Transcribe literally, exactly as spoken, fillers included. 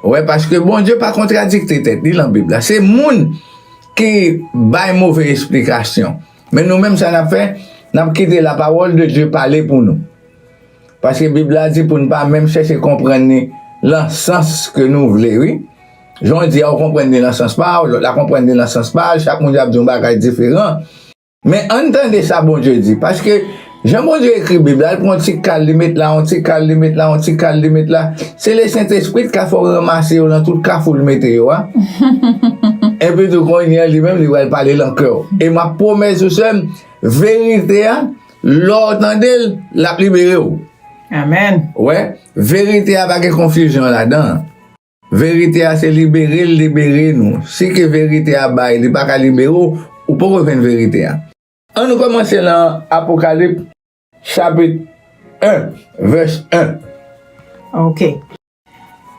Wè, paske Bondye pa kontradikte tèt li lan Bib la. Se moun ki bay move esplikasyon. Men nou menm, sa n ap fè, n ap kite la parole de Dieu pale pou nou. Paske Bib la di pou n pa menm chèche konprann li lan sans ke nou vle, wi. Jan w di a, ou konprann li lan sans pa w, lòt la konprann li lan sans pa l, chak moun ap di yon bagay diferan. Men ann tande sa Bondye di, paske jan Bondye ekri Bib la, l pran yon ti kal li met la, yon ti kal li met la, yon ti kal li met la. Se Lesentespri k ka fè w ranmase yo lan tout kafou l mete yo a. Epi tou kounye a li menm li pral pale lan kè w. E m ap pwomèt ou sè m, verite a, lè w tande l, l ap libere w. Amèn. Wè, verite a pa gen konfizyon ladan. Verite a se libere l libere nou. Si ke verite a bay, li pa ka libere w, ou poko jwenn verite a. Ann nou kòmanse lan Apokalip chapit en, vès en. Ok.